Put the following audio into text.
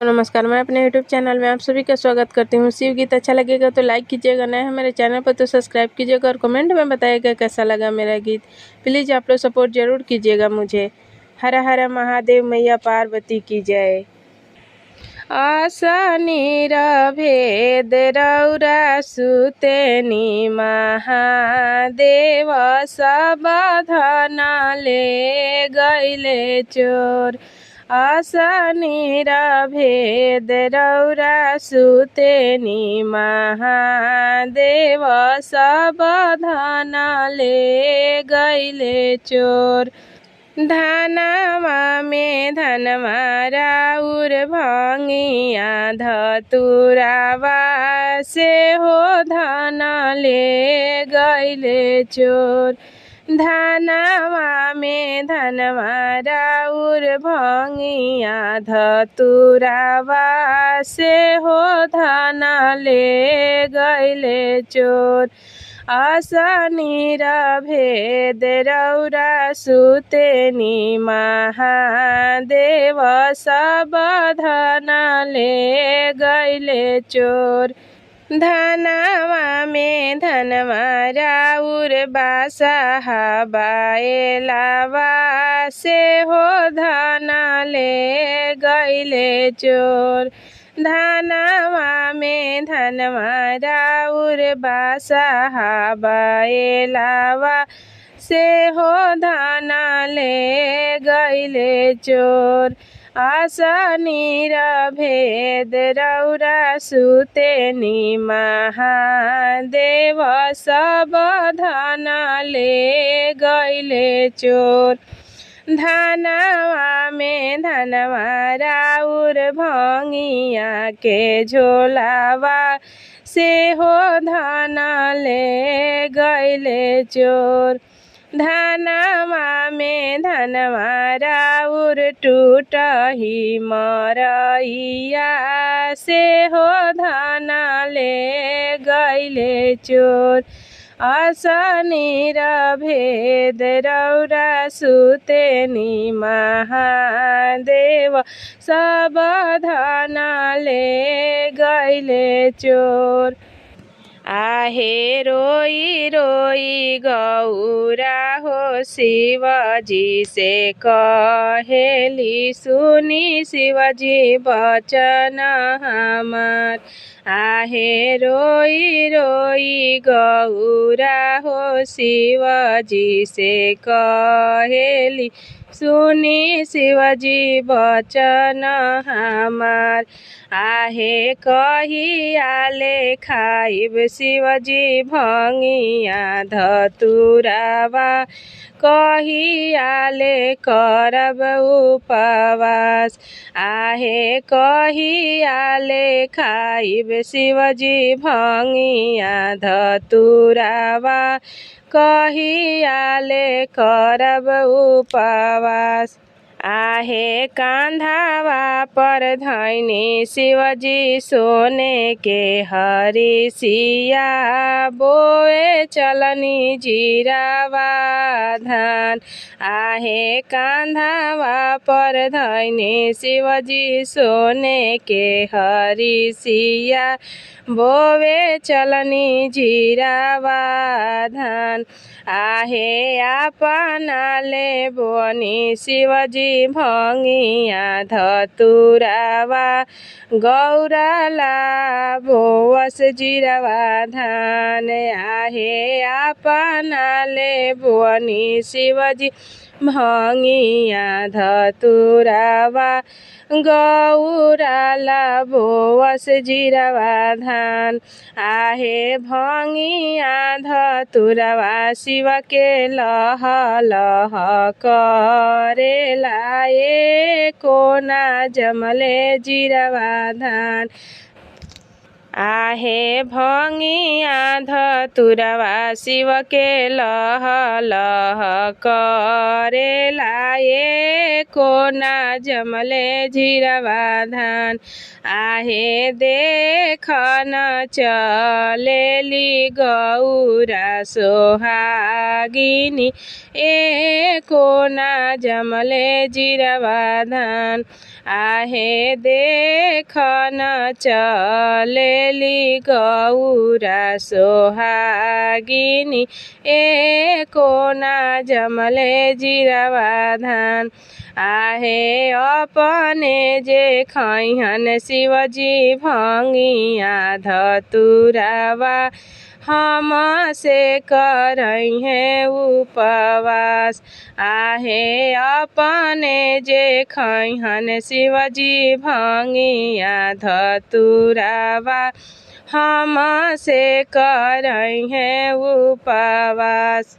नमस्कार, मैं अपने YouTube channel में आप सभी का स्वागत करती हूँ। शिव गीत अच्छा लगेगा तो लाइक कीजिएगा, नए हमारे चैनल पर तो सब्सक्राइब कीजिएगा और कमेंट में बताइएगा कैसा लगा मेरा गीत। प्लीज़ आप लोग सपोर्ट ज़रूर कीजिएगा मुझे। हर हर महादेव, मैया पार्वती की जय। आसनी भेद रौरा सुतेनी महादेव, सब धन ले गईले चोर। आसनी भेद रौरा सुतेनी महादेव, सब धन ले गईले चोर। धनवा में धनवा राउर भंगिया धतुरावा से हो धन ले गईले चोर। धनवा में धनवा राउर भंगिया धतुरावा से हो धन ले गईले चोर। आसनी भेद रौरा सुतेनी महादेव, सब धन ले गईले चोर। धनवा में धनवा राउर बासाहा बाएलावा से हो धन ले गईले चोर। धनवा में धनवा राउर बासाहा बाएलावा से हो धन ले गईले चोर। आसनी भेद रौरा सुतेनी महादेव, सब धन ले गईले चोर। धनवा में धनवा राउर भंगिया के झोलावा से हो धन ले गईले चोर। धनवा में धनवा राउर टूटही मरैया से हो धन ले गईले चोर। आसनी भेद रौरा सुतेनी महादेव, सब धन ले गईले चोर। आहे रोई रोई गौरा हो शिवजी से कहेली, सुनी शिवजी बचन हमार। आहे रोई रोई गौरा हो शिवजी से कहेली, सुनी शिवजी बचन हमार। आहे कहियाले खाइब शिवजी भंगिया धतुरावा, कहियाले करब उपवास। आहे कहियाले खाइब शिवजी भंगिया धतुरावा, कहियाले करब उपवास। आहे कांधावा पर धैनी शिवजी सोने के हरिसिया, बोए चलनी जीरावा धान। आहे कांधावा पर धैनी शिवजी सोने के हरिसिया, बोवे चलनी जीरावा धान। आहे अपना ले बोनी शिवजी भंगिया धतुरावा, गौराला बोवस जीरावा धान। आहे अपना ले बोनी शिवजी भंगिया धतुरावा, गौराला बोवस जीरावा धान। आहे भंगिया धतुरावा शिव के लह लह करेला, ए कोना जमले जीरावा धान। आहे भंगिया धतुरवा शिव के लह लह करेला, ए कोना जमले जीरवा धान। आहे देखन चलेली गौरा सोहागिनी, ए कोना जमले जीरवा धान। आहे देखन चलेली गौरा सोहागिनी, ए कोना जमले जीरवा धान। आहे अपने जे खैहन शिवजी भंगिया धतुरवा, हम से करैहे उपवास। आहे अपने जे खैहन शिवजी भंगिया धतुरवा, हम से करैहे उपवास।